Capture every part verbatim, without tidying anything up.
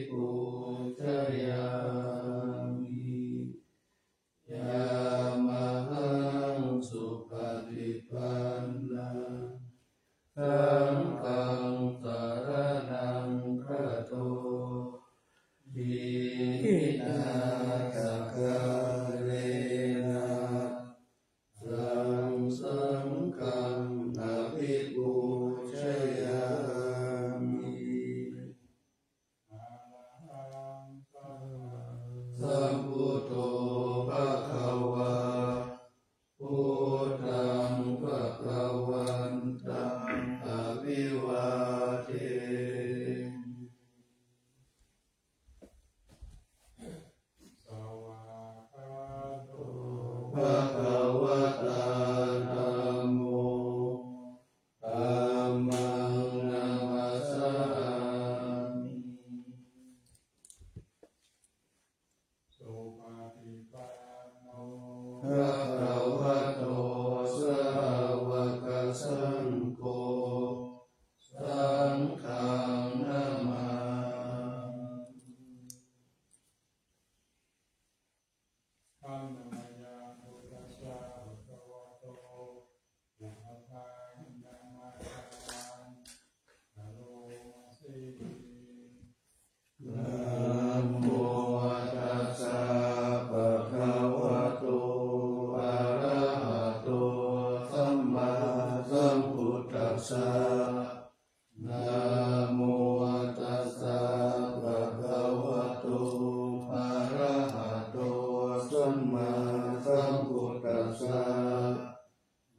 pūjayāmi. Yāmahaṃ supaṭipannaṃ saṅghaṃ saraṇaṃ gato, iminā sakkārena taṃ saṅghaṃ abhipūjayāmi. Arahaṃ sammāsambuddho bhagavā, buddhaṃ bhagavantaṃ abhivādemi. Svākkhāto bhagavatā dhammo, dhammaṃ namassāmi. Supaṭipanno bhagavato sāvakasaṅgho, saṅghaṃ namāmi. Handa mayaṃ buddhassa bhagavato pubbabhāganamakāraṃ karoma se. Namo tassa bhagavato arahato sammāsambuddhassa. Namo tassa bhagavato arahato sammāsambuddhassa.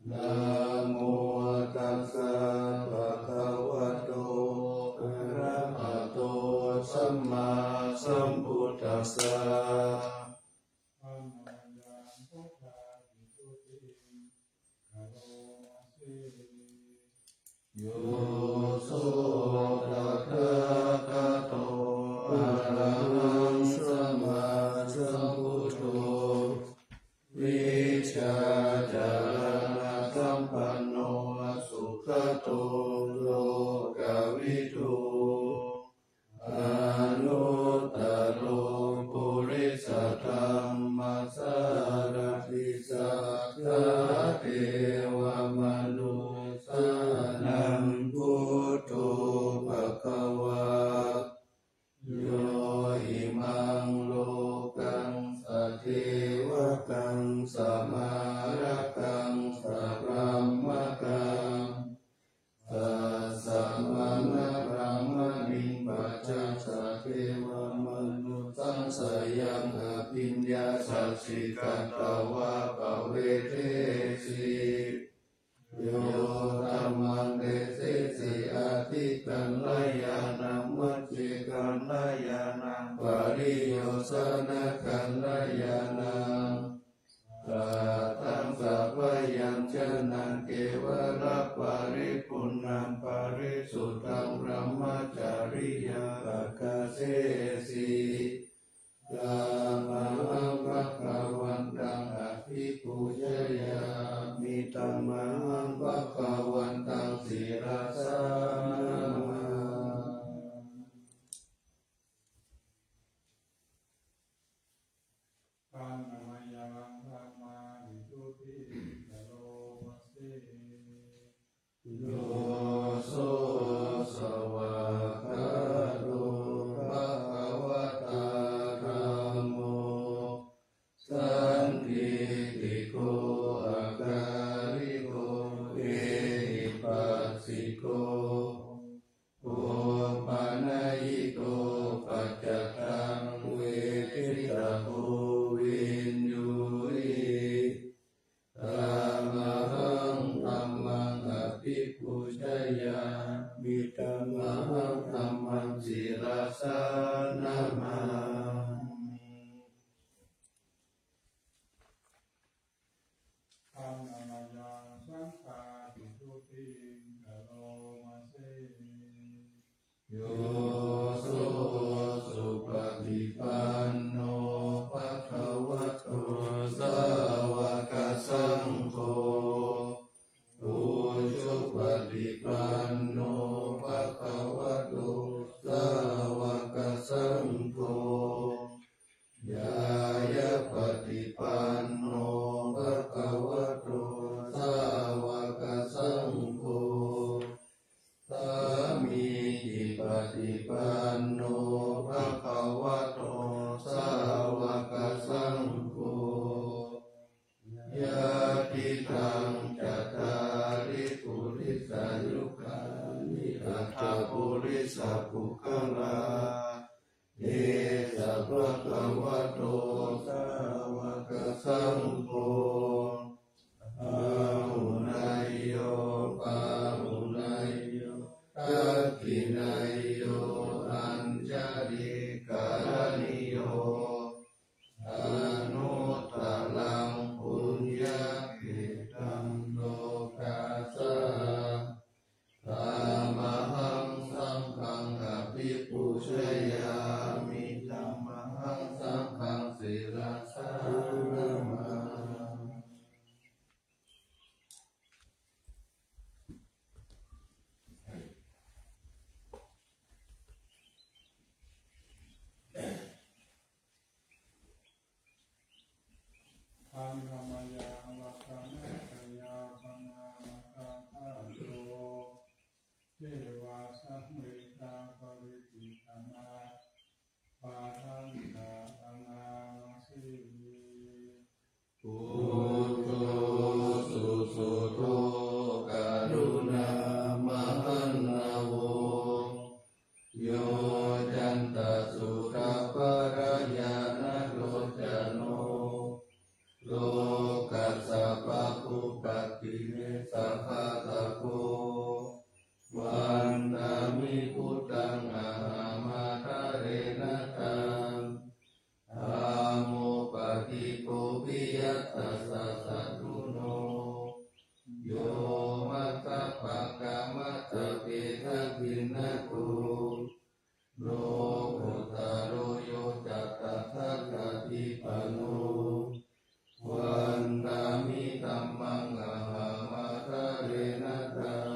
Namo tassa bhagavato arahato sammāsambuddhassa. Handa mayaṃ buddhavisuddhiṃ karoma se. Yo so tathāgato arahaṃ sammāsambuddho, vijjācaraṇasampanno sugato lokavidū, anuttaro purisadammasārathi satthā devamanussānaṃ buddho bhagavā. Yo imaṃ lokaṃ sadevakaṃ samārakaṃ sabrahmakaṃ sassamaṇabrāhmaṇiṃ pajāya devamanussānaṃ sayaṃ abhiññāya siddhiṃ katvā pavedesi. Yo dhammaṃ desesi atthi kalyāṇaṃ vacī kalyāṇaṃ pariyosānakalyāṇaṃ, tatthaṃ sabyañjanaṃ kevalaparipuṇṇaṃ parisuddhaṃ brahmacariyaṃ paṭiṭṭhāsi. Tamahaṃ bhagavantaṃ abhipūjayāmi. Tamahaṃ bhagavantaṃ sirasā namāmi. Handa mayaṃ dhammavisuddhiṃ karoma se. Yo so svākkhāto bhagavatā dhammo, sandiṭṭhiko akāliko ehipassiko opanayiko paccattaṃ veditabbo viññūhi. Tamahaṃ dhammaṃ abhipūjayāmi. Tamahaṃ dhammaṃ sirasā namāmi. Handa mayaṃ saṅghavisuddhiṃ karoma se. Yo so supaṭipanno bhagavato sāvakasaṅgho, ujupaṭipanno bhagavato sāvakasaṅgho, saṅgho, ñāyapaṭipanno bhagavato sāvakasaṅgho, sāmīcipaṭipanno bhagavato sāvakasaṅgho, yadidaṃ cattāri purisayugāni aṭṭha purisapuggalā, esa bhagavato sāvakasaṅgho, āhuneyyo pāhuneyyo dakkhiṇeyyo añjalikaraṇīyo, anuttaraṃ puññakkhettaṃ lokassāti. Tamahaṃ saṅghaṃ abhipūjayāmi, tamahaṃ saṅghaṃ sirasā namāmi. Handa mayaṃ ratanattayapamāṇakkhandho, devā samvedha paritidhamma, bhadantā bhaṇāma se. Buddho susuddho karuṇāmahaṇṇavo, yoccantasuddhabbarañāṇalocano, lokassa pāpūpakilesaghātako, vandāmi buddhaṃ ahamādareṇa taṃ. Dhammo paṭikkopiyatthassa satthuno, yo maggapākamattabbe dakkhiṇato, lokuttaro yo ca tathāgatipāṇo, vandāmi dhammaṃ ahamādareṇa taṃ.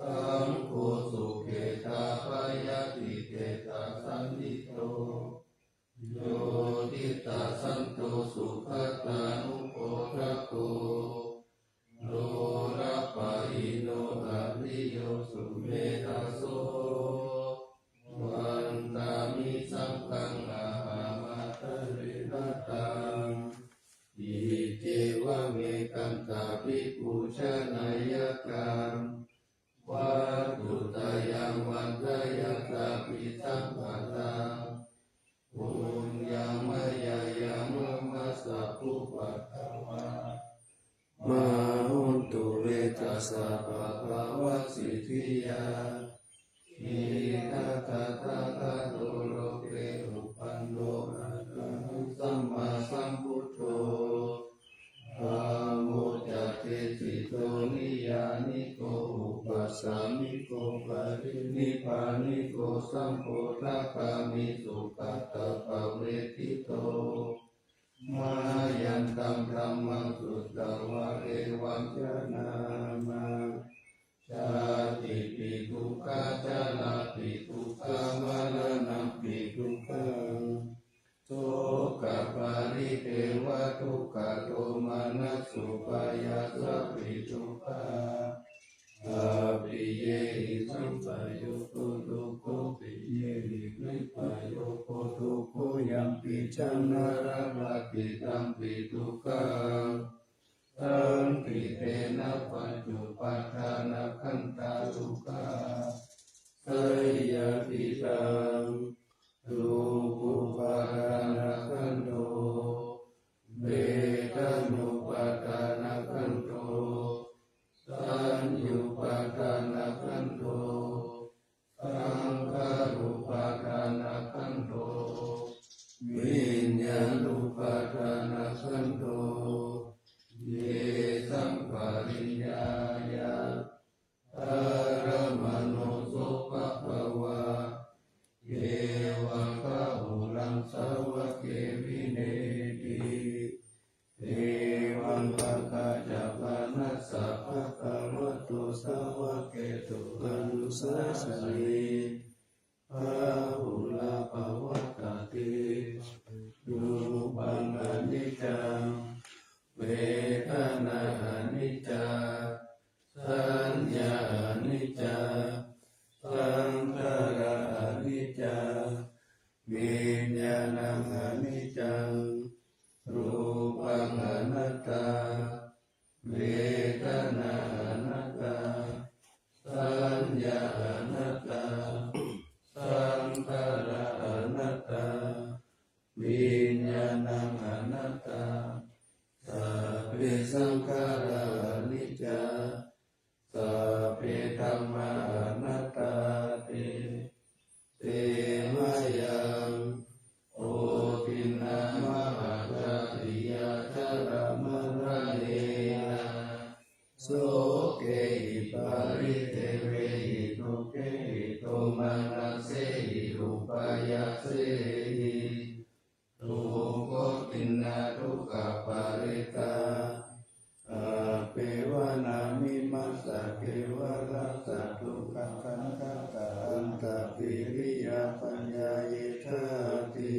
Saṅgho sukheta payātitetha saṇṭhito, yo diṭṭhasanto sugatānubodhako, lokappāhino ariyo sumedhaso, vandāmi saṅghaṃ ahamādareṇa taṃ. Iccevamekantabhipūjanīyaṃ, vatthuttayaṃ vandeyyaṃ sabbasampattaṃ. Puññaṃ mayā yaṃ mama sabbupaddavā, mā hontu ve tassa pāpavasītiyā. Ṭhitā tathāgato loke uppanno arahaṃ sammāsambuddho, dhammo ca desito niyyāniko upasāmiko parinibbāniko sambodhagāmi sugatappavedito. Mayantaṃ dhammaṃ sutvā evaṃ janāma, jātipi dukkhā jarāpi dukkhā maraṇampi dukkhaṃ, sokaparidevadukkhadomanassupāyāsāpi dukkhā, appiyehi sampayogo dukkho, piyehi vippayogo dukkho, yampicchaṃ na labhati tampi dukkhaṃ, saṅkhittena pañcupādānakkhandhā dukkhā. Seyyathidaṃ, rūpupādānakkhandho, vedanupādānakkhandho, saññupādānakkhandho, saṅkhārupādānakkhandho, viññāṇupādānakkhandho. Yesaṃ pariññāya dharamāno so bhagavā, ye viññāṇaṃ aniccaṃ, rūpaṃ anattā, vedanā anattā, saññā anattā, saṅkhārā anattā, viññāṇaṃ anattā, sabbe saṅkhārā aniccā, sabbe dhammā anattāti. Te mayaṃ, bhoginā mahācariyā, jarāmaraṇena, sokehi paridevehi, dukkhehi domanassehi upāyāsehi, dukkhotiṇṇā dukkhaparittā, appeva nāmimassa kevalassa, dukkhakandhassa antappiriyapaññāyedhāti.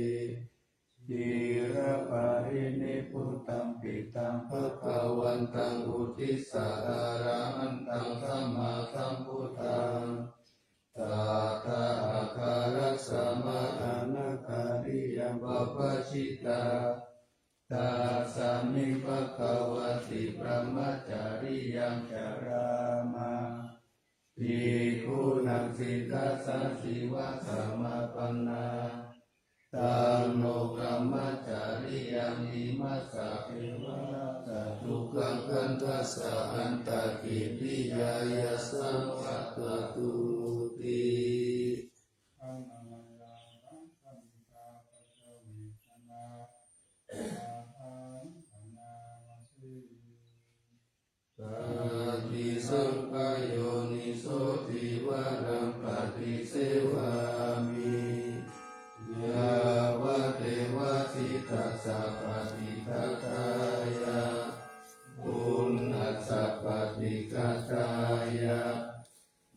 Ciraparinibbutampi taṃ bhagavantaṃ uddissa arahantaṃ sammāsambuddhaṃ, tathāgarakkhama anāgariyaṃ vavattita. Tasmiṃ bhagavati brahmacariyaṃ carāma, bhikkhūnaṃ satasīvasamapanna. Taṃ no brahmacariyaṃ imassa kevalassa dukkhakandhassa antappiriyāya saṃvattatuti. Paṭisaṅkhā yoniso cīvaraṃ paṭisevāmi, yāvadeva sītassa paṭighātāya, uṇhassa paṭighātāya,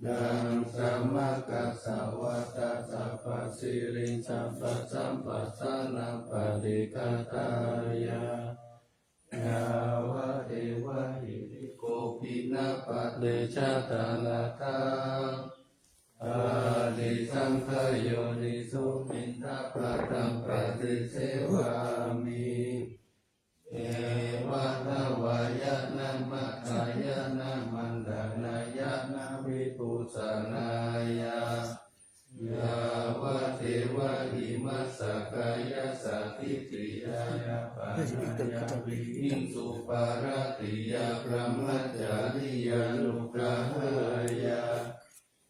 daṅsamakasavātātapasiriṃsapasamphassānaṃ paṭighātāya, yāvadeva hirikopinapaṭicchādanatthaṃ. Paṭisaṅkhā yoniso piṇḍapātaṃ paṭisevāmi, evaṃ davāya na madāya na maṇḍanāya na vibhūsanāya, yāvadeva imassa kāyassa ṭhitiyā yāpanāya vihiṃsuparatiyā brahmacariyānuggahāya,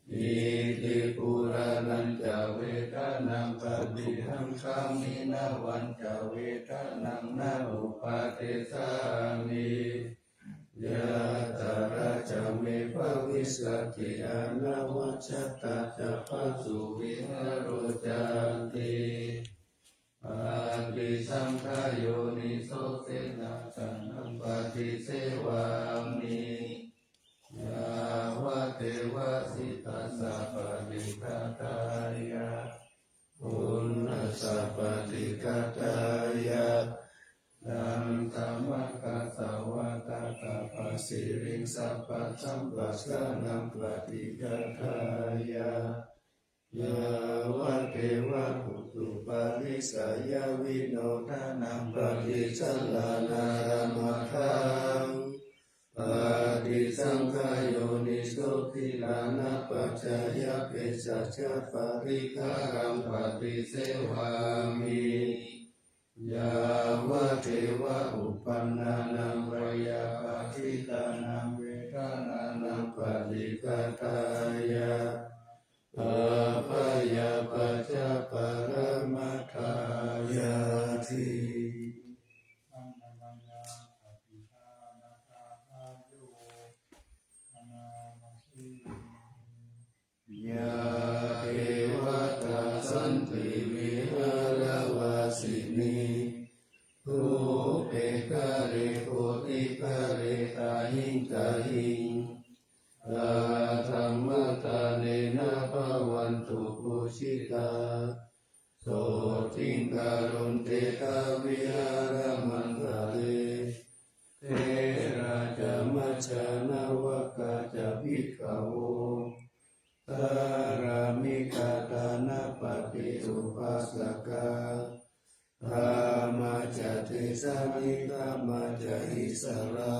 iti purāṇañca vedanaṃ paṭihaṅkhāmi navañca vedanaṃ na uppādessāmi, yātrā ca me bhavissati anavajjatā ca phāsuvihāro cāti. Paṭisaṅkhā yoniso senāsanaṃ paṭisevāmi, yāvadeva sītassa paṭighātāya, uṇhassa paṭighātāya, daṅsamakasavātātapasiriṃsapasamphassānaṃ paṭighātāya, yāvadeva utuparissayavinodanaṃ paṭisallānārāmatthaṃ. Paṭisaṅkhā yoniso gilānapaccayabhesajjaparikkhāraṃ paṭisevāmi, yāvadeva uppannānaṃ veyyābādhikānaṃ vedanānaṃ paṭighātāya, abyāpajjhaparamatāyāti. Yā devatā santi vihāravāsinī, thūpe ghare bodhighare tahiṃ tahiṃ, tā dhammadānena bhavantu pūjitā, sotthiṃ karontedha vihāramaṇḍale. Therā ca majjhā navakā ca bhikkhavo, dhāraṃ ikkhātānapaṭirūpa upāsakā, gāmā ca desā nigamā ca issarā,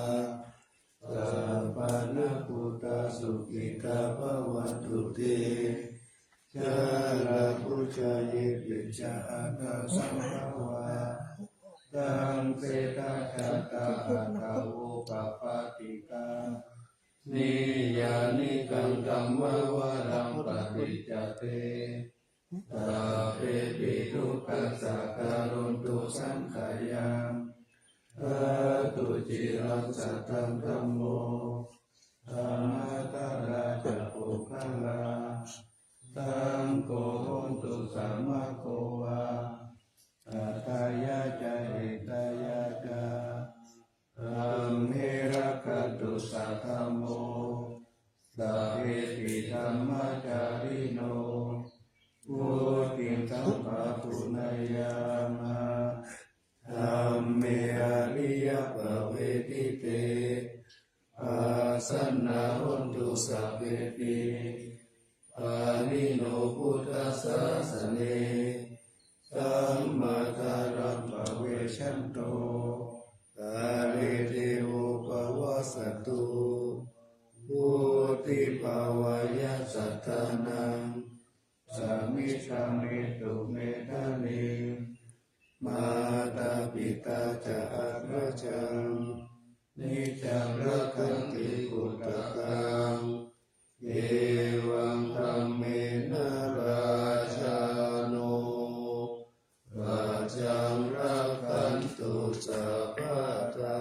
sappāṇabhūtā sukhitā bhavantu te. Jalābujā yepi ca aṇḍasambhavā, saṃsedajātā athavopapātikā, niyyānikaṃ dhammavaraṃ paṭicca te, sabbepi dukkhassa karontu saṅkhayaṃ. Ṭhātu ciraṃ sataṃ dhammo, dhammaddharā ca puggalā, saṅgho hotu samaggo va, atthāya ca hitāya ca. Amhe rakkhatu saddhammo, sabbepi dhammacārino, vuḍḍhiṃ sampāpuṇeyyāma, dhamme ariyappavedite. Pasannā hontu sabbepi, pāṇino buddhasāsane, sammā dhāraṃ pavecchanto, kāle devo pavassatu. Vuḍḍhibhāvāya sattānaṃ, samiddhaṃ netu medaniṃ, mātā pitā ca atrajaṃ, niccaṃ rakkhanti puttakaṃ, evaṃ dhammena rājāno, pajaṃ rakkhantu sabbadā.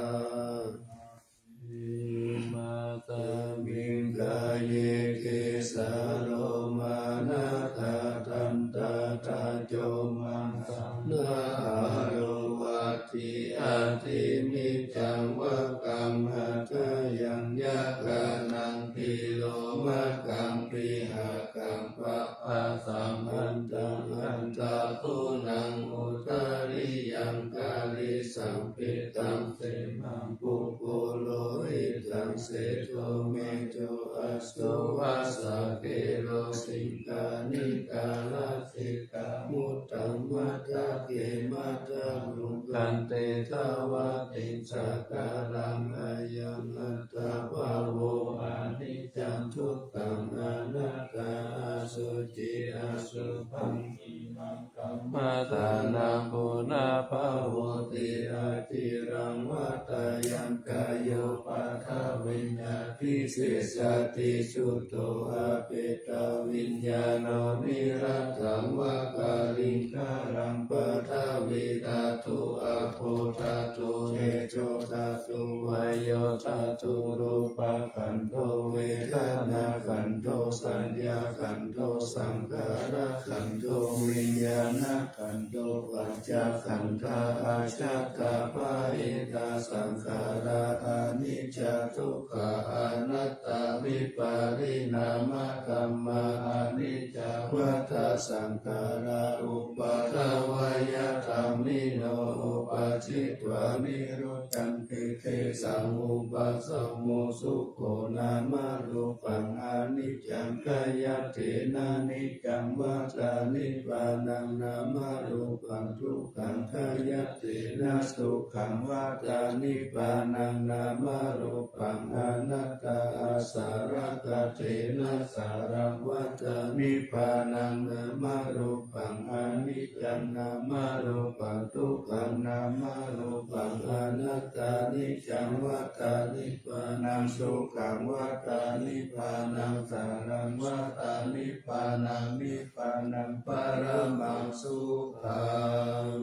Imasmiṃ kāye kesā lomā nakhā dantā taco maṃ saṃ nahārū vaci adi niccaṃ vakkaṃ hadayaṃ yakanaṃ tilomakhaṃ pihakaṃ papphāsaṃ antaṃ antaguṇaṃ udariyaṃ karīsampetaṃ semaṃ pubbu lohitaṃ sedo medo assu vassa khelo siṅghāṇikā lasi kā muttaṃ matthake matthaguṇ khanthe dvātiṃsakālaṃ ayaṃ attabhāvo aniccaṃ dukkhaṃ anattā asuciṃ asubhaṃ hīnaṃ kammadānaṃ punabbhavoti aciraṃ vatayaṃ kāyo paṭhaviṃ adhisessati chuddho apetaviññāṇo niratthaṃ va kaliṅgaraṃ paṭhavīdhātu āpodhātu tejodhātu vāyodhātu rūpakkhandho vedanākkhandho saññākkhandho saṅkhārakkhandho viññāṇakkhandho pañcakkhandhā ajjhattā bahiddhā saṅkhārā aniccā dukkhā anattā vipariṇāmadhammā aniccā vata saṅkhārā uppādavayadhammino uppajjitvā nirujjhanti tesaṃ vūpasamo sukho nāmarūpaṃ aniccaṃ khayattena niccaṃ vata nibbānaṃ nāmarūpaṃ dukkhaṃ khayattena sukhaṃ vata nibbānaṃ nāmarūpaṃ anattā āsarakkhattena sāraṃ vata nibbānaṃ nāmarūpaṃ aniccaṃ nāmarūpaṃ dukkhaṃ nāmarūpaṃ anattā niccaṃ vata nibbānaṃ sukhaṃ vata nibbānaṃ sāraṃ vata nibbānaṃ nibbānaṃ paramaṃ sukhaṃ.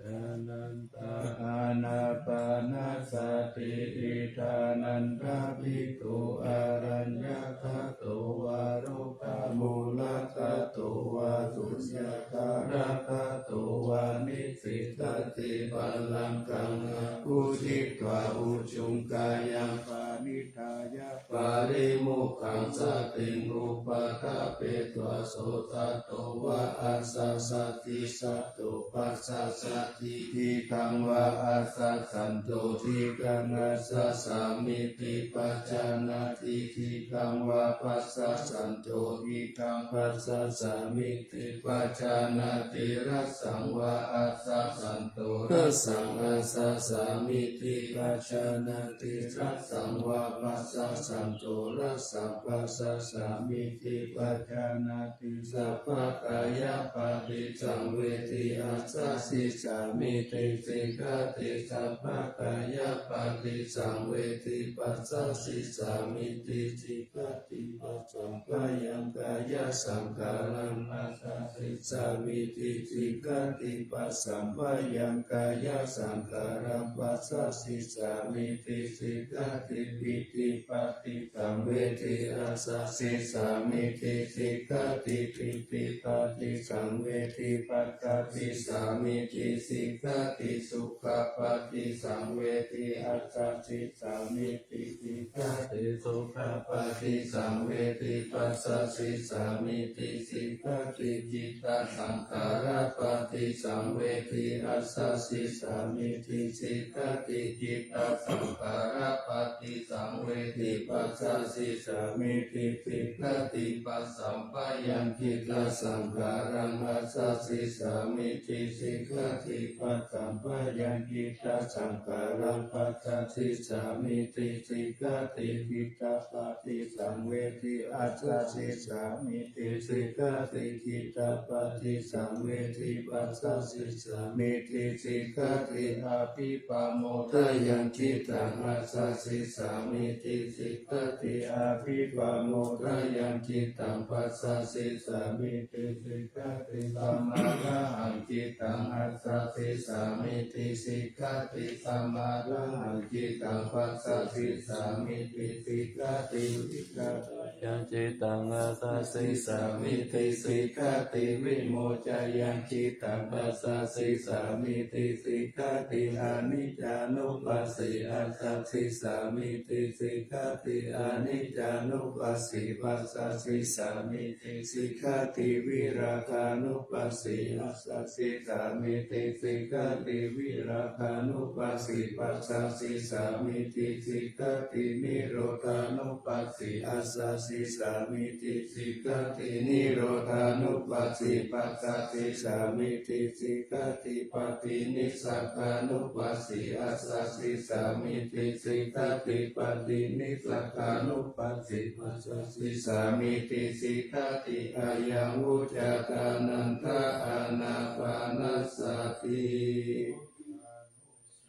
Anantā ānāpānasati iddhānandā bhikkhū araññagato vā rukkhamūlagato vā suññatāragato vā nisissati pallaṅkaṃ ahuṭṭhitvā ujuṃ kāyaṃ paṇi Dhāya parimokkhaṃ satiṃ upaṭṭhapetvā, so sato vā asassati, sato passassati, diṭṭhaṃ vā asassanto, diṭṭhaṃ asassamiti pajānāti, diṭṭhaṃ vā passassanto, diṭṭhaṃ passassamiti pajānāti, rassaṃ vā asassanto, rassaṃ asassamiti pajānāti, rassaṃ vā passassanto, rassaṃ passassamiti pajānāti, sabbakāyapaṭissaṃvedī assasissāmiti sikkhati, sabbakāyapaṭissaṃvedī passasissāmiti sikkhati, passamphayaṃkāyasaṅkhāraṃ assasissāmiti sikkhati, passamphayaṃkāyasaṅkhāraṃ passasissāmiti sikkhati, pītipaṭi saṃvedī assasissāmiti sikkhati, pītipaṭissaṃvedī passasissāmiti sikkhati, sukhapaṭissaṃvedī assasissāmiti sikkhati, sukhapaṭissaṃvedī passasissāmiti sikkhati, cittasaṅkhārapaṭissaṃvedī assasissāmiti sikkhati, cittasaṅkhārapaṭissaṃvedī passasissāmiti sikkhati, passamphayaṃ cittasaṅkhāraṃ assasissāmiti sikkhati, passamphayaṃ cittasaṅkhāraṃ passasissāmiti sikkhati, cittapaṭissaṃvedī assasissāmiti sikkhati, cittapaṭissaṃvedī passasissāmiti sikkhati, abhipamodanaṃ cittaṃ assasissāmiti sikkhati, abhipamodanaṃ cittaṃ passasissāmiti sikkhati, samādahaṃ cittaṃ assasissāmiti sikkhati, samādahaṃ cittaṃ passasissāmiti sikkhati, vimodanaṃ cittaṃ assasissāmiti sikkhati, vimoccanaṃ cittaṃ passasissāmiti sikkhati, aniccānupassī assasissāmiti sikkhati, aniccānupassī passasissāmiti sikkhati, virāgānupassī assasissāmiti sikkhati, virāgānupassī passasissāmiti sikkhati, nirodhānupassī assasissāmiti sikkhati, nirodhānupassī passasissāmiti sikkhati, paṭinissagganupassī assasissāmiti sikkhati, paṭinissagganupassī passasissāmiti sikkhati, ayaṃ vuccatā ānanda ānāpānasati.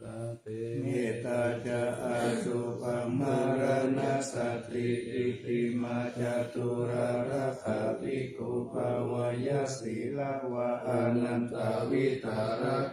Sati. Metā ca asubhaṃ maraṇasati, itimā catulālākā bhikkhū bhāweyya sīlavā, anantavidā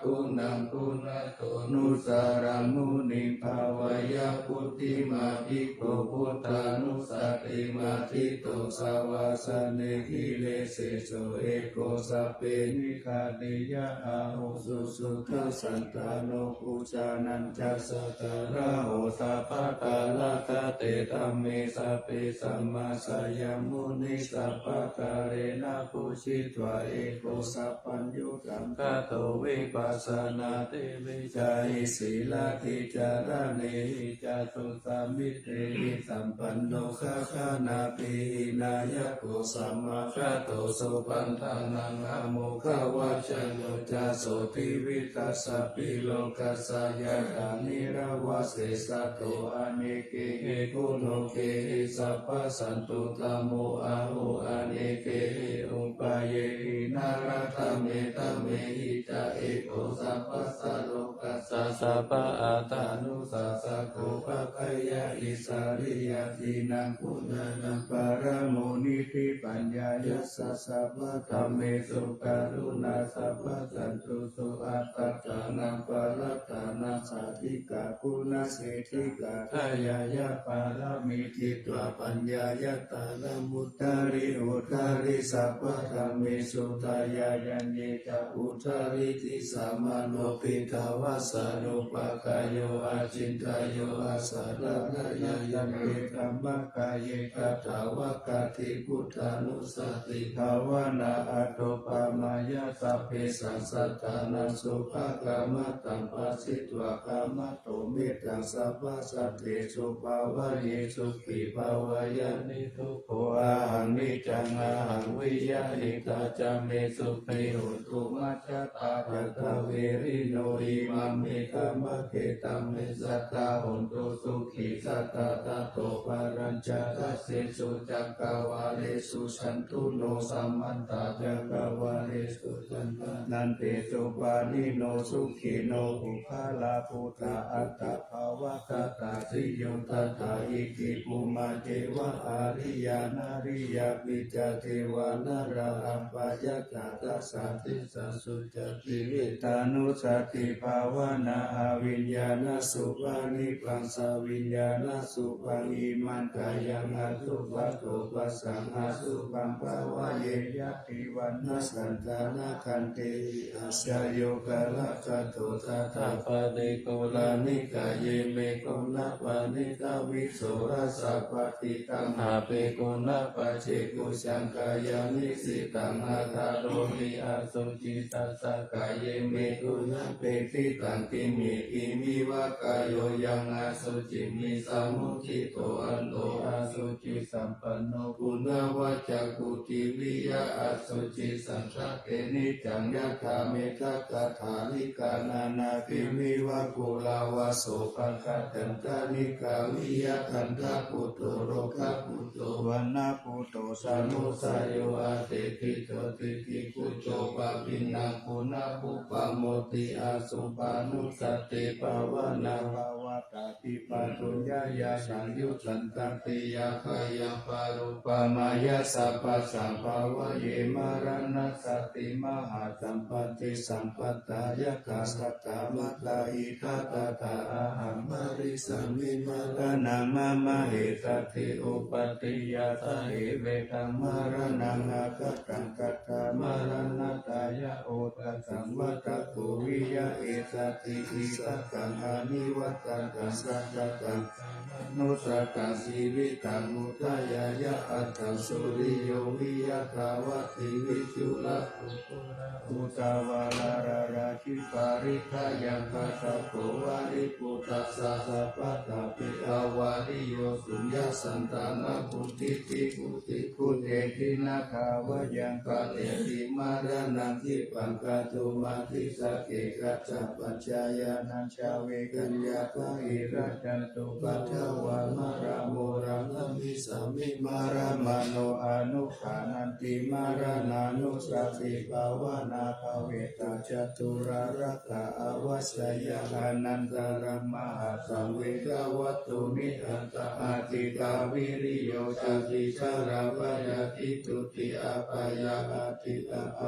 guṇaguṇato nusaraṃ muniṃ bhāweyya. Phuṭṭhimā bhikkhū buddhanussatiṃ adhiṭṭho, savāsane giriseso eko sabbe nikkhatiyā ahu. Susuddhasantano buddhānañca ṭhākaraho, sabbakārakkhate dhamme sabbe sammāsayamuni, sabbakārena pūjitvā eko sabbaññutaṃ, kato vipassanādevicāhi sīlādhicāraṇehi ca susamādhihi sampanno, gāgganābhidhānako samāgato, supaṇṇānaṃ āmokavacano ca, so tividhasapilokassa yathā nirāvā seṭṭho. Anekehi guṇokehi sabbasantu dhammo ahu, anekehi upayehi nānādhammehi ca eko sabbassalo kassa sabbaatthānusassako. Phaggāya isariya dīnaṃ guṇānaṃ paramo niddhi, paññāya ca sabbadhammesu karuṇā sabbasantuso. Aṭṭhānaṃ padaṭṭhānaṃ sādhikā guṇasīlā, dāyādā pāramī ṭhitā paññāya talamudhari udhari. Sabbadhammesu dāyādaññe ca udhariṃ disaṃ manovidhāva Sanupakayo acintayyo asaraṇayo yante dhammakāye katā va kāti buddhānussati bhāvanā aṭṭhopamāya sabbesaṃ sattānaṃ sukhakammataṃ phasitvā kamato mettaṃ sabbasatthisu bhāvaye sukhī bhava ya niddu kho ahaṃ niccaṃ ahaṃ viya hitatā ca me sukhī hontu majjhattā ca dvāraṃ sattā verino imaṃ me dhammakkhettaṃ me sadā hontu sukhī sadā tato palañca dasesu cakkavāḷesu santuṇo samantā cakkavāḷesu cakkhunā aṭṭhaṃsu paṇino sukhino puggalā buddhā atta bhāvagatā siyyo tathā iti bhummā ceva ariyā nariyā picca devā nalā appayakkha dasaṭṭhe sasu ca tividhānussati bhāvanā abhiññāṇasu paṇītaṃ saviññāṇasu paṇītaṃ imaṃ kāyaṃ asubhato passaṃ asubhaṃ bhāvaye yadi vaṇṇasaṃ thanayaṃ kāyena ācayogārakkhato tathāpare goṇāni kāye me goṇāpaṇītā visuddhā sabbadhi taṃ apekkhaṃ na pacchikuṃ saṅkhāya nisīdanti aṭṭhārohi asuci tassa kāye me guṇāpetiṭṭhaṃ khimikkhīmiva kāyo yaṃ asuciṃ visamuccito anto asuci sampanno guṇavaccaṃ putthiviyā asuci saṅkhate niccaṃ yathā mettaghadhālikā nānākhīmiva kurāva so pakkhatantanikā viyyatthaṅgabhūto rogabhūto vaṇṇabhūto samudayo āseti jotināni kucco paggaṇhaṃ guṇā uppamoti asubhaṃ anussati bhāvanā bhāvaṭṭhābhipāto ñāṇasaṃyuttaṃ tatiyā byaṃ parūpamāya sabbasaṃ bhāvaye maraṇassati mahāsampattī sampajātā yathā sattā mattā idha tathā ahaṃ marissāmi maraṇaṃ mama essatthi upādiyyā sahe vedaṃ maraṇaṃ aggaṃ tathā maraṇattāya oṭṭhassaṃ vata ko viya essatthi idha taṃ anivajjataṃ sattataṃ samanussataṃ jīvitaṃ udayāya aṭṭhaṃsu riyo viya thavati viṭū ra utu ra uta vaḷarā rājī parittā yaṃ gandhabbo vāriputtassa sabbadāpi avāriyo suññā santānaṃ vuḍḍhī ti vuḍḍhī guṇe ti na gābhayaṃ katehi maraṇaṃ khippaṃ kātumatthi sakke kaccapaccayānañca vedaññā bāhirajjhattupaddavā maraṃ moraṃ gamissāmi maraṃ mano anuggānanti maraṇānussati bhāvanā bhāvitā ca dūrā rakkha avajjeyya anantaraṃ mahāsaṃ vedavattuni aṭṭha ādiṭṭhā viriyo sati jarā byādhi jotī apayaṃ ādi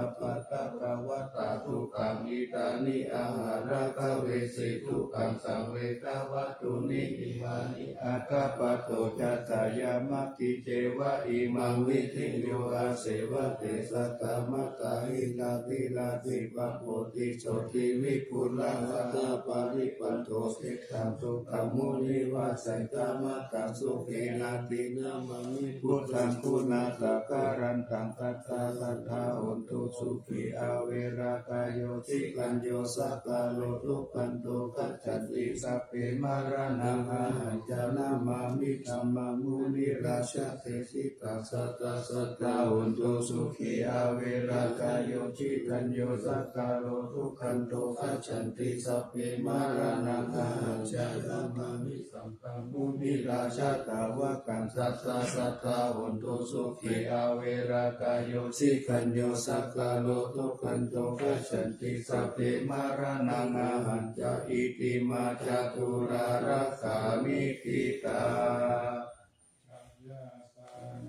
appaṭikavatā dukkhā etāni aharakavesi dukkhaṃ saṃvedavattuni imāni aggappatto ca sayamaggī ceva imaṃ vidhiṃ yo āsevato saddhammaṭṭhāhi ratirapi pamodati jotī vipuḷā sadā paripaṇṇo seṭṭho sukhamukhī vāsavassetamaddaṃ sukhena dinamāmi buddhaṃ guṇāgarantaṃ satthā satthā hontu sukhī averā kāyo cirañño sakkāro duggāto gacchanti sabbe maraṇaṃ ahañca namāmi dhammaṃ munirājadesitaṃ satthā satthā hontu sukhī averā kāyo cirañño sakkāro duggāto gacchanti sabbe maraṇaṃ ahañca namāmi saṅghaṃ munirājadevataṃ satthā satthā hontu sukhī averā kāyo cirañño sakkāro duggāto gacchanti sabbe maraṇaṃ ahañca itimā catulā rakkhaṇe ṭhitā. Jayaṃ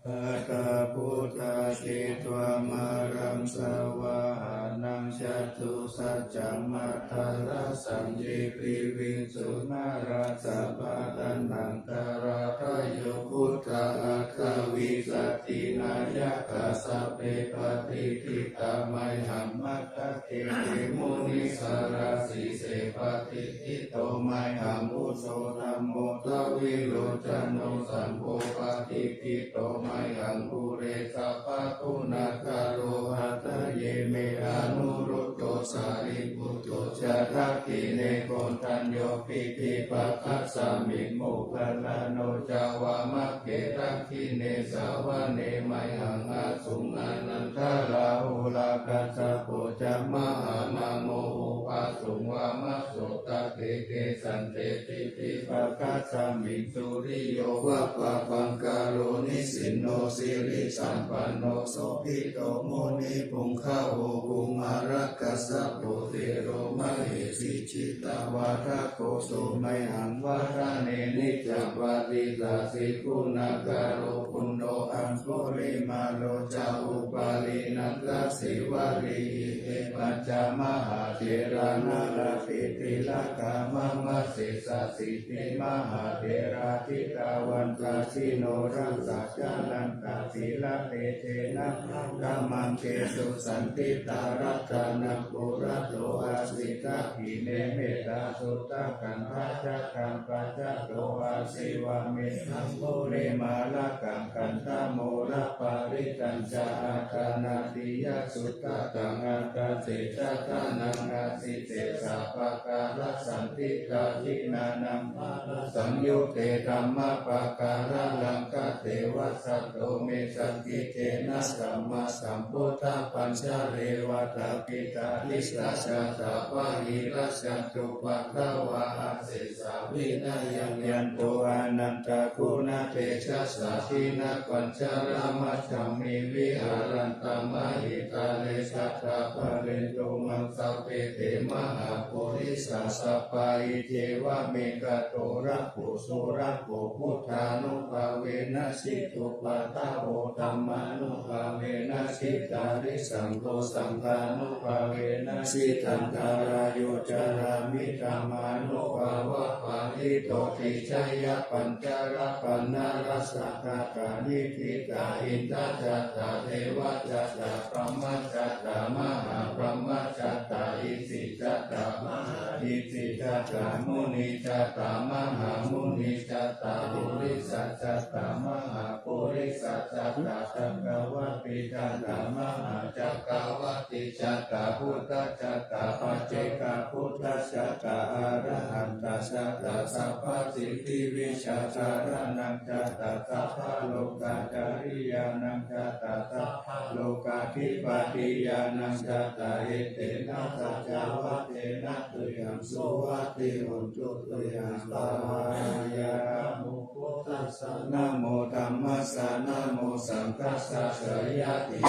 sanāgatā buddhā jetvā māraṃ savāhanaṃ Catusaccāmatarasaññī piviṃsu narāsabhā. Taṇhaṅkarādayo buddhā aṭṭhavīsati nāyakā, sabbe patiṭṭhitā mayhaṃ matthake te munissarā. Sīse patiṭṭhito mayhaṃ buddho dhammo dvilocano, saṅgho patiṭṭhito mayhaṃ ure sabbaguṇākaro. Hadaye me anuruddho sārīputto ca dakkhiṇe, koṇḍañño piṭṭhibhāgasmiṃ moggallāno ca vāmake. Dakkhiṇe savane mayhaṃ āsuṃ ānandarāhulā, kassapo ca mahānāmo ubhāsuṃ vāmasotake. Kesante piṭṭhibhāgasmiṃ suriyo va pabhaṅkaro, nisinno sirisampanno sobhito munipuṅgavo. Kumārakassapo thero mahesī cittavādako, so mayhaṃ vadane niccaṃ patiṭṭhāsi guṇākaro. Puṇṇo aṅgulimālo ca upālī nandasīvalī, ime pañca mahātherā nalāṭe tilakā mama. Sesāsīti mahātherā jitavantā jinorasā, jalantā sīlatejena aṅgamaṅgesu saṇṭhitā. Ratanaṃ purato āsi dakkhiṇe mettasuttakaṃ, dhajaggaṃ pacchato āsi vāme aṅgulimālakaṃ. Khandhamoraparittañca āṭānāṭiyasuttakaṃ, ākāse chadanaṃ āsi sesā pākārasaṇṭhitā. Jinānaṃ balasaṃyutte dhammapākāralaṅkate, vasato me sakiccena sammāsambuddhapañjare. Vātapittādisañjātā bāhirajjhattupaddavā, asesā vinayaṃ yanto anantaguṇatejasā. Jinapañjaramajjhamhi viharantaṃ mahītale, sadā pālentu maṃ sabbe te mahāpurisāsabhā. Iccevamekanto rakkho surakkho, buddhānubhāvena jitupaddavo, dhammānubhāvena jitārisaṅgho, saṅghānubhāvena jitantarāyo, carāmi dhammānubhāvapālito. Trijayapajjarapaṇṇarasakkhatāni ṭhitā, indā jattā devā jattā brahmā jattā mahābrahmā jattā, isi jattā mahāisi jattā, muni jattā mahāmuni jattā, purisa jattā mahāpurisa jattā, cakkavatti jattā mahācakkavatti jattā, buddha jattā paccekabuddha jattā, arahanta jattā, sabbasiddhivijjādharaṇaṃ jattā, sabbalokācariyānaṃ jattā, sabbalokādhipatiyānaṃ jattā. Etena saccavajjena tuyhaṃ suvatthi hotu. Tuyhaṃ svāhāya. Namo buddhassa, namo dhammassa, namo saṅghassa, jayati.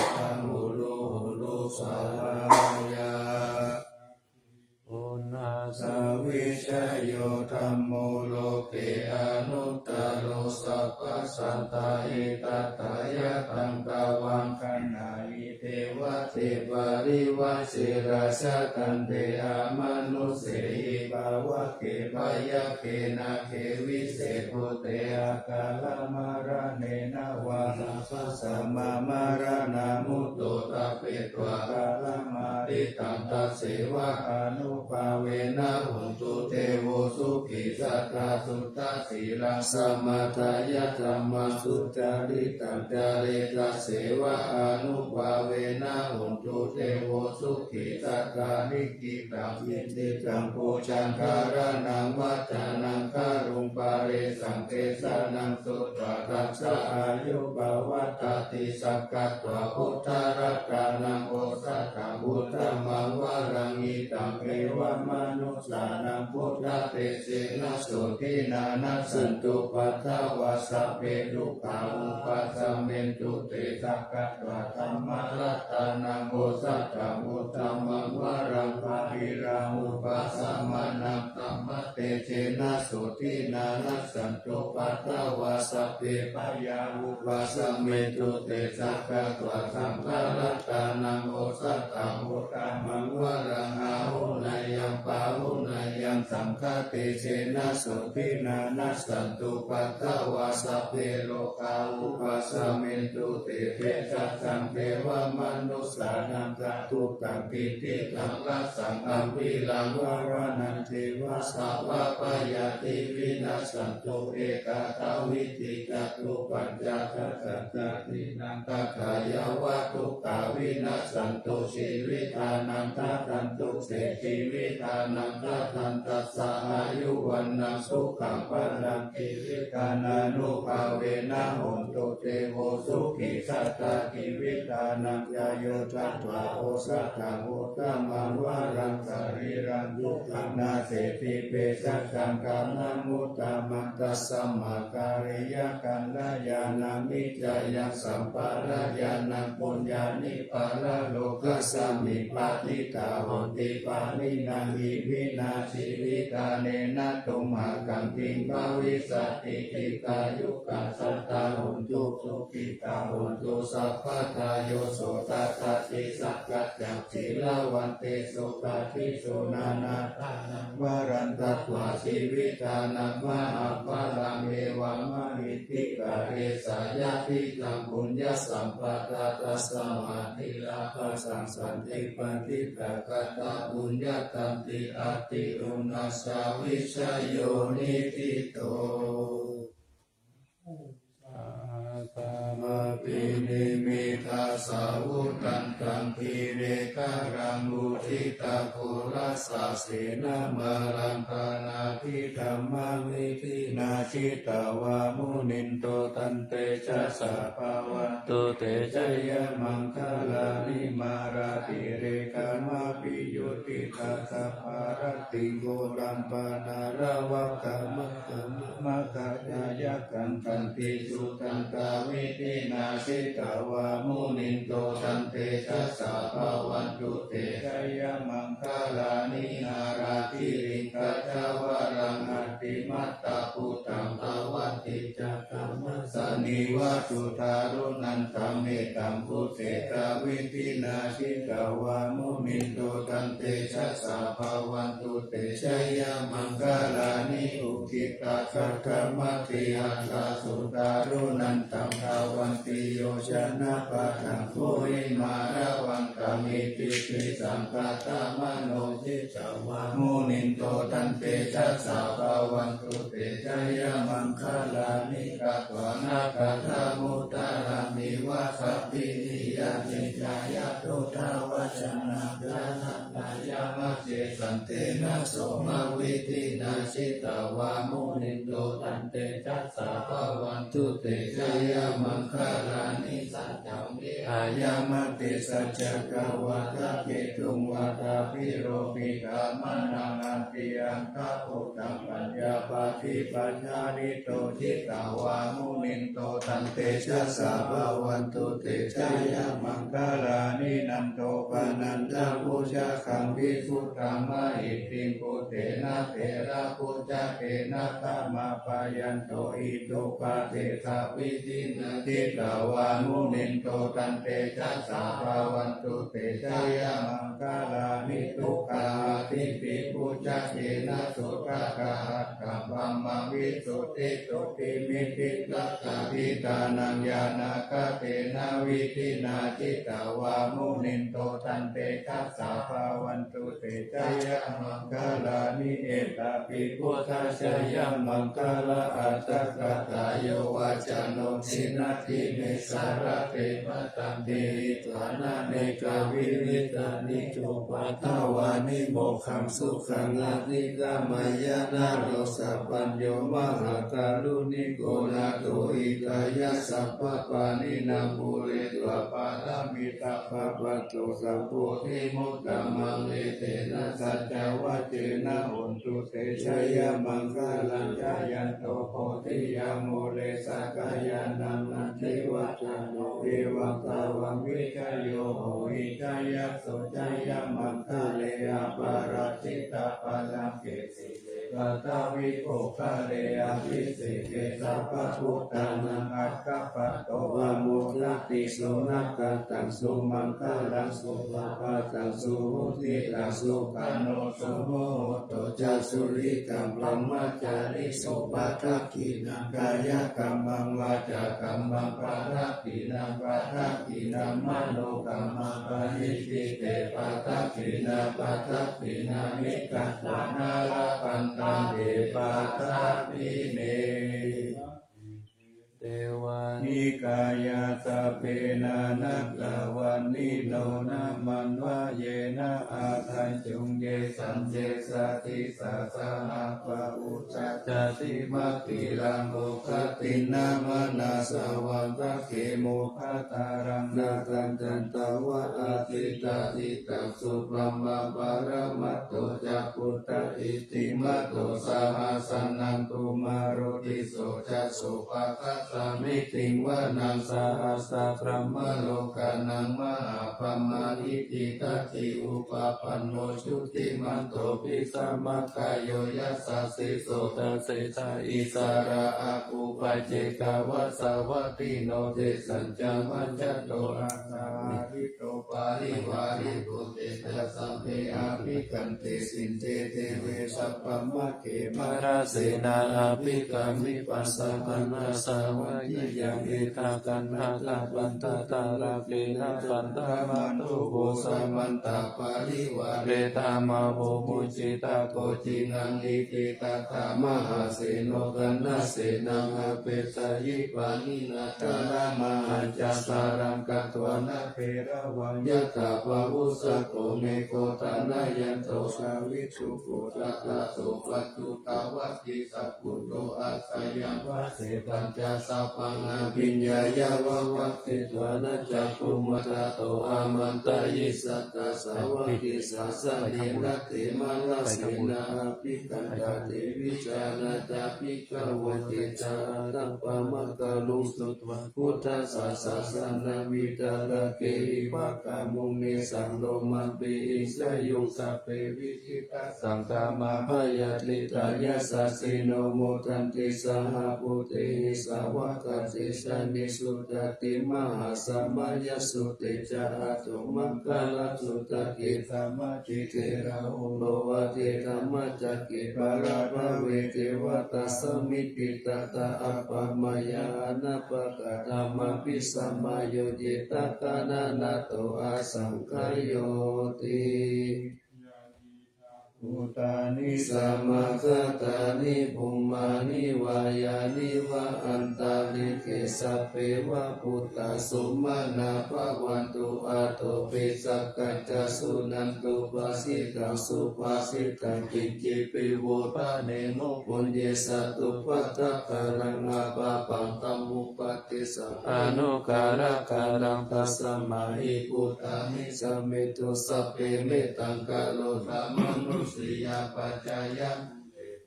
Hulu hulu svāhāya. Uṇhassa vijayo dhammo loke anuttaro, sabbasattahitatthāya taṃ tvaṃ gaṇhāhi devate parivajjena. Jhātanti amanussehi pāvake byagghe nāge vise bhūte akālamaraṇena vā, sabbasmā maraṇā mutto tappetvā kālamāritaṃ, tasseva ānubhāvena hotu devo sukhī. Sadā suddhasīlaṃ samādāya dhammaṃ sucaritaṃ care, tasseva ānubhāvena hotu devo sukhī. Sadā nikkhittaṃ kiñcittaṃ pūjaṃ dhāraṇaṃ vā dānaṃ garuṃ paresaṃ desanaṃ sutvā, tassa āyu pavaḍḍhatīti. Sakkatvā buddharatanaṃ osathaṃ uttamaṃ varaṃ, hitaṃ devamanussānaṃ buddhatejena sotthinā, nassantupaddavā sabbe dukkhā vūpasamentu te. Sakkatvā dhammaratanaṃ osathaṃ uttamaṃ varaṃ, pāpirahu pasamanaṃ dhammatejena saccavajjena sotthinā nassantupaddavā sabbe bhayā vūpasamentu te. Sakkatvā sabbaratānaṃ osathaṃ uttamaṃ varaṃ āhuneyyaṃ pāhuneyyaṃ saṅghatejena sotthinā nassantupaddavā sabbe rogā vūpasamentu te. Bhejassaṃ devamanussānaṃ ca duṭṭhaṃ khiṭṭhitaṃ rasaṃ ambhīraṃ vavanaṃ ceva sabbabhayāti vinassantu. Ekadā vidhi catuppañcasatasahassīnaṃ tathāyāva dukkhā vinassantu jīvitānaṃ dadantu te jīvitānaṃ dadantassa āyu vaṇṇaṃ sukhaṃ balaṃ jīvitānānubhāvena hontu devo sukhī satthā jīvitā nañca yo tatvā osathaṃ uttamaṃ varaṃ sarīraṃ sukhaṃ nasīti. Bhejassaṃ dānamuttamaṃ tasmā kāliyakalyāṇamitthāyaṃ sampādāyānaṃ puññāni paralokasmiṃ patiṭṭhā honti pāṇinā iminā jīvitā nena tumhākaṃ kiṃ bhavissati. Dīghāyukā sattā hontu sukhitā hontu sabbadā. Yo sotathāti sakkaccaṃ sīlavantesu kāpisu nānādānaṃ varaṃ datvā jīvitā nāma apāraṃ evamāhi dīghā esā yadidaṃ puññasampatā tasmā dhīrā bhāsā santi paṇḍitā katapuññattanti āti uṇhassa vijayo niṭṭhito. Sahassamabhinimmitasāvudhantaṃ girigaṅgam uditaghorasasenamāraṃ dānādidhammavidhinā jitavā munindo tantejasā bhavatu te jayamaṅgalāni. Mārātirekamabhiyujjhitasabbarattiṃ ghorampanāḷavakamakkhamathaddhayakkhaṃ khantīsudantavidhinā jitavā munindo tantejasā bhavatu te jayamaṅgalāni. Nāḷāgiriṃ gajavaraṃ atimattabhūtaṃ dāvaggicakkamasanīva sudāruṇantaṃ mettambusekavidhinā jitavā munindo tantejasā bhavatu te jayamaṅgalāni. Ukkhittakhaggamatihatthasudāruṇantaṃ dhāvantiyojanapathaṅgulimālavantaṃ iddhībhisaṅkhatamano jitavā munindo tantejasā bhavatu te jayamaṅgalāni. Katvāna kaṭṭhamudaraṃ iva gabbhinīyā ciñcāya duṭṭhavacanaṃ janakāyamajjhe santena somavidhinā jitavā munindo tantejasā bhavatu te jayamaṅgalāni. Saccaṃ vihāya matisaccakavādaketuṃ vādābhiropitamanaṃ atiandhabhūtaṃ paññāpadīpajalito jitavā munindo tantejasā bhavatu te jayamaṅgalāni. Nandopanandabhujagaṃ vibudhaṃ mahiddhiṃ puttena therabhujagena damāpayanto iddhūpadesavidhinā jitavā munindo tantejasā bhavatu te jayamaṅgalāni. Duggāhadiṭṭhibhujagena sudaṭṭhahatthaṃ brahmaṃ visuddhijutimiddhibakābhidhānaṃ ñāṇāgadena vidhinā jitavā munindo tantejasā bhavantu te jayamaṅgalāni. Etāpi buddhajayamaṅgalaaṭṭhagāthā yo vācano dinadine sarate matandī hitvānanekavividhāni cupaddavāni mokkhaṃ sukhaṃ adhigameyya naro sapañño. Mahākāruṇiko nātho hitāya sabbapāṇinaṃ pūretvā pāramī sabbā patto sambodhimuttamaṃ etena saccavajjena hotu te jayamaṅgalaṃ. Jayanto bodhiyā mūle sakyānaṃ nandivaḍḍhano evaṃ tvaṃ vijayo hohi jayassu jayamaṅgale aparājita Pallaṅke sīse paṭhavipokkhare abhiseke sabbabuddhānaṃ aggappatto pamodati. Sunakkhattaṃ sumaṅgalaṃ supabhātaṃ suhuṭṭhitaṃ sukhaṇo sumuhutto ca suyiṭṭhaṃ brahmacārisu. Padakkhiṇaṃ kāyakammaṃ vācākammaṃ padakkhiṇaṃ padakkhiṇaṃ manokammaṃ paṇidhī te padakkhiṇā padakkhiṇāni katvāna labhantatthe padakkhiṇe. Devanikāyā sabbe nānattavaṇṇino nāmanvayena āgañchuṃ. Yesaṃ sesā sīsā sahassaṃ pahūta jātimakkhīlaṃ oghatiṇṇamanāsavaṃ dakkhemoghataraṃ nāgaṃ candaṃva asitātitaṃ. Subrahmaparamatto ca puttā iddhimato saha sanaṅkumāro tisso ca sopāga samiddhiṃ vanaṃ sahassabrahmalokānaṃ mahābrahmābhitiṭṭhati. Upapanno jutimanto bhismākāyo yasassi so. Dasettha issarā āgū paccekavasavattino. Tesañca majjhato āsā hārito parivārito. Te ca sabbe abhikkante sinde deve sabrahmake mārasenā abhikkāmi. Passa kaṇhassa vajjiyaṃ etha kaṇhassa bandhatha rāgena bandhamatthu vo. Samantā parivāretha mā vo muñcittha koci naṃ. Iti tattha mahāseno kaṇhasenaṃ apesayi pāṇinā. Talamāhacca saraṃ katvāna bheravaṃ yathā pāvussako megho. Thanayanto savijjuko tadā so paccudāvatti. Sakkutto asayaṃvase pañcasabbaṃ abhiññāya vavakkhitvāna cakkhumā. Tato āmantayi satthā sāvake sāsane rate mārasenā abhikkantā. Te vijānātha bhikkhavo te ca ātappamakaruṃ sutvā buddhassa sāsanaṃ. Vītarāgehi pakkāmuṃ nesaṃ lomampi iñjayuṃ. Sabbe vijitasaṅgāmā bhayātītā yasassino modanti saha bhūtehi. Sāvakā te janesutāti mahāsamayassute. Jhāyā sumaṅgalā sutake samācite rāhulā vate dhammacakke. Pālā bhave devatā samitiṭṭhitā appamāyā anāpakatā mā bhismāyo cittaṃ kanaṇato asaṅkhayoti. Bhūtāni samāgatāni bhummāni vā yāni va antalikkhe sabbeva bhūtā sumanā bhavantu athopi sakkacca suṇantu bhāsitaṃ. Subhāsitaṃ kiñcipi vo bhaṇemo puññe satupaddakaraṃ apāpaṃ tamupaddissaṃ anukarakaraṃ. Tasmā hi bhūtā nisāmethu sabbe mettaṃ karotha mānusiyā pajāya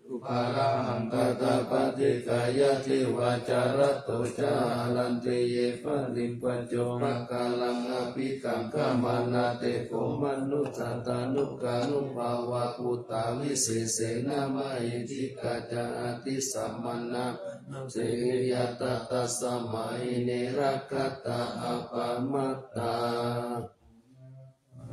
balaṃ tathāpaṭikāya divā ca ratto ca haranti ye baliṃ paccorakkaraṃ abhikaṅkhamānā. Te kho manussā tanukānubhāvā bhūtā visesena mahiddhikā ca atisamanā manusseyyathā tasmā hi ne rakkhatha appamattā.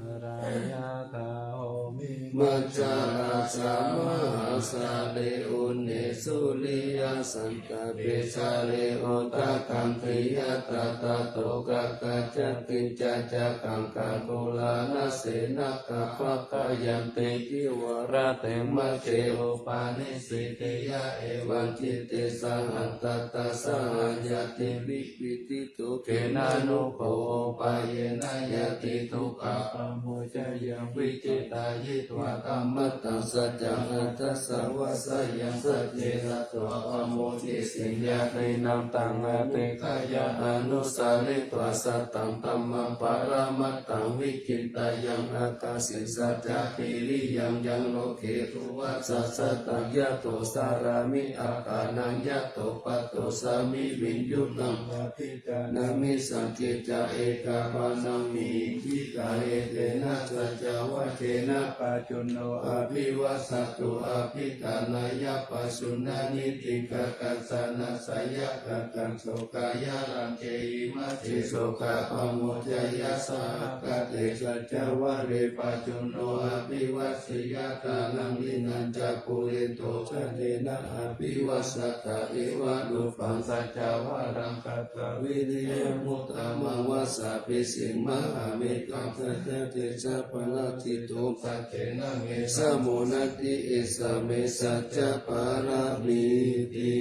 Yathā ho himassa jala thalassāyuṃ mahāsale une suriyasantape jale odāgaṅkhī yathā tadasoka gajabbhiññā ca gaṅgā koṇḍañca nakkhattarakkhā pavakkanti cīvaratthe majjhe upanisi tthiya evaṃ citte sahatthassa sahaññā ti vippiti dukkhena upho upayena yati dukkhā pamuccayaṃ vicchitayitvā dhammattaṃ saccaṃ aṭṭhassa vasayaṃ sacce katvā pamodati. Ñātīnaṃ taṃ adhikkāya anusaritvā sataṃ dhammaṃ paramatthaṃ vicchitayaṃ akāsi saccā kiriyaṃ yaṃ loke duva sasataṃ yato carāmi akānaṃ yato patto sami viññunaṃ paṭijānāmi saṅkicca ekapāṇaṃ mihiddhikā etena saccavajjena paccu no abhivasatu, abhiṭhānāya pasuṇā niṭṭhitaṃ, kaṇhassa nāsayakataṃ sokāyaraṃ, khemati sokapamojayassa, aggaṃ saccavajjena, paccuñño abhivajjeyya, kālaṃ hinā ca pubbe, tena abhivajjeyya, evarūpaṃ saccavajjena, katvāna vīriyamuttamaṃ, saccaṃ vihāya matisaccakavādaketuṃ, saccena me samo natthi, esa me saccapāramīti.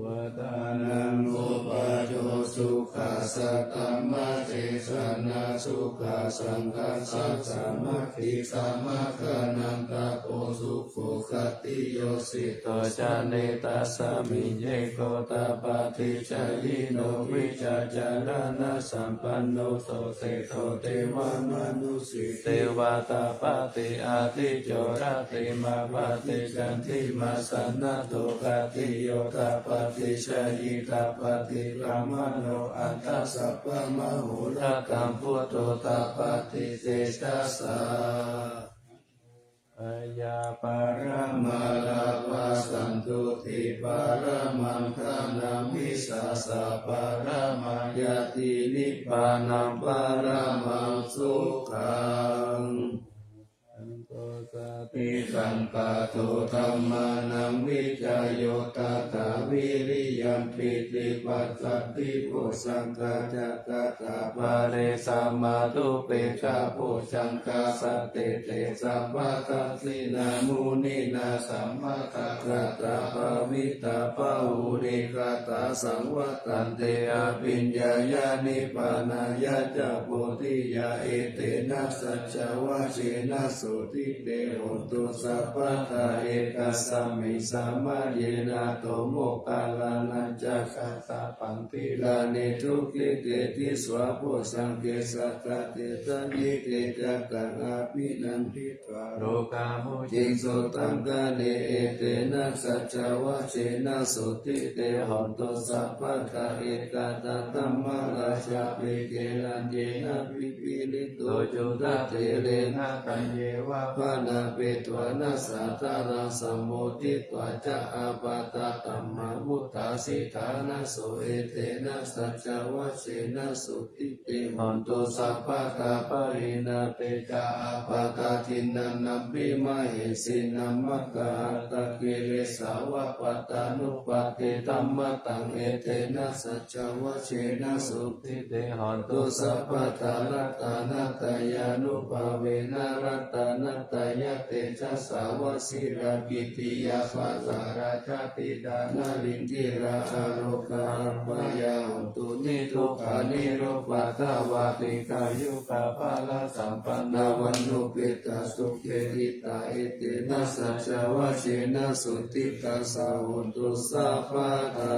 Uddānaṃ upādo sukhassātamā desanā, sukhaṃ saṅghassa sāmaggī, samaggānaṃ tapo sukho, khatti yosito ca netasmiṃ, yego tappati ca hīno, vijjācaraṇasampanno, so seṭṭho devamanu devā tappati, ādicco rattimāpati, candimā sannaddho, khatti yo tappati, jhāyī tappati, brāhmaṇo atha sabbamahorattaṃ, buddho tappati tejasā. Āyā paramā lābhā santuṭṭhi paramaṃ dhanaṃ, vissāsa paramā ñāti nibbānaṃ paramaṃ sukhaṃ. Saṅgho satisaṅkhāto dhammānaṃ vicayo tathā, viriyampīti passaddhi bojjhaṅgā ca tathāpare samādhupekkhabojjhaṅgā, sattete sabbadassinā muninā sammadakkhātā bhāvitā bahulīkatā, saṃvattante abhiññāya nibbānāya ca bodhiyā, etena saccavajjena sotthi te hotu sabbadā. Ekasmiṃ samaye nātho moggallānañca kassapaṃ, gilāne dukkhite disvā bojjhaṅge satta desayi, te ca taṃ abhinanditvā rogā mucciṃsu taṅkhaṇe, etena saccavajjena sotthi te hotu sabbadā. Ekadā dhammarājāpi gelaññenābhipīḷi to cundattherena, taññeva bhaṇāpetvāna sādaraṃ, sammoditvā ca ābādhā tamhā vuṭṭhāsi ṭhānaso, etena saccavajjena sotthi te hotu sabbadā. Pahīnā te ca ābādhā tiṇṇannampi mahesinaṃ, maggāhatakilesāva pattānuppattidhammataṃ, etena saccavajjena sotthi te hotu sabbadā. Ratanattayānubhāvena ratanattayatejasā, vajirakkhittiyā pajārājā tiṇṇannarinthiratārokā, apāya hotu nidukkhā nirupaddavā, dīghāyukā balasampannā vaṇṇuppetā sukhī ṭhitā, etena saccavajjena sotthi tassa hotu sabbadā.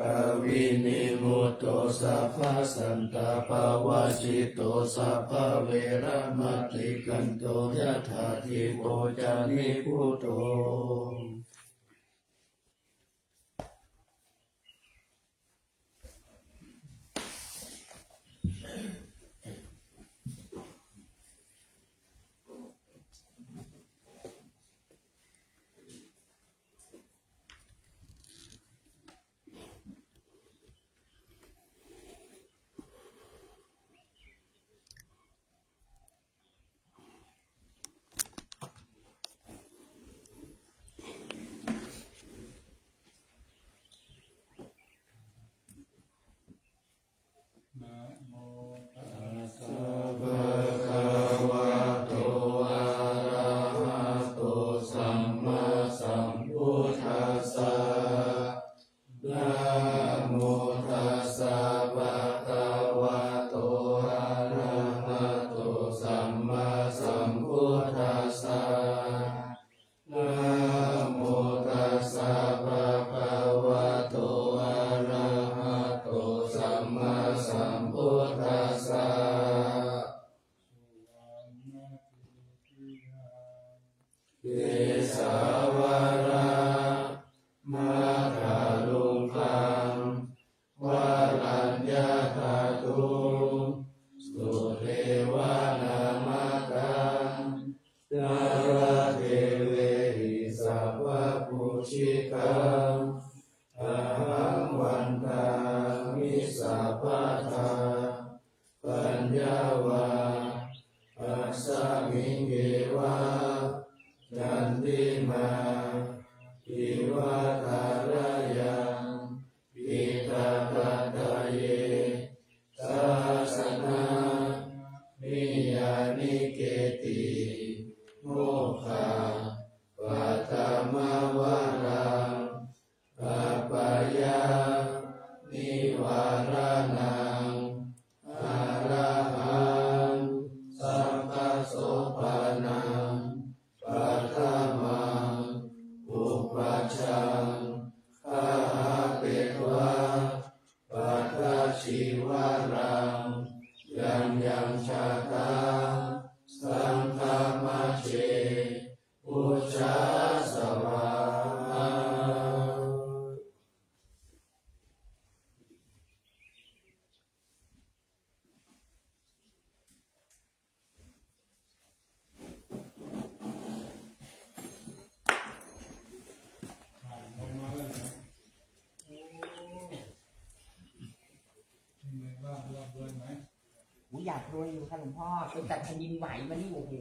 Pāpavimutto sabbasantāpavajjito, sabbaveramatikkanto yathā dīpo ca nibbutho. Namo tassa bhagavato arahato sammāsambuddhassa. Namo tassa bhagavato arahato sammāsambuddhassa. Namo tassa bhagavato arahato sammāsambuddhassa. Kesavara matthaluṅgaṃ varaññatha tu yāva asmiṃ eva candimā ivaṭhārayaṃ, khiḍḍākataye sāsanamhi yāni keci mokkhapathimā varaṃ appayanivāraṇaṃ arahaṃ sabbasopaṇaṃ paṭhamaṃ pubbaṅgaṃ petvā paṭhañcīvaraṃ yaṃ yaṃ jātaṃ saṅghamajjhe pūjāsavā. โอ้ เป็นไงบ้าง ร่ำรวยไหม อุ๊ย อยากรวยอยู่ค่ะหลวงพ่อ ตั้งแต่แผ่นดินไหวมานี่ โอ้โห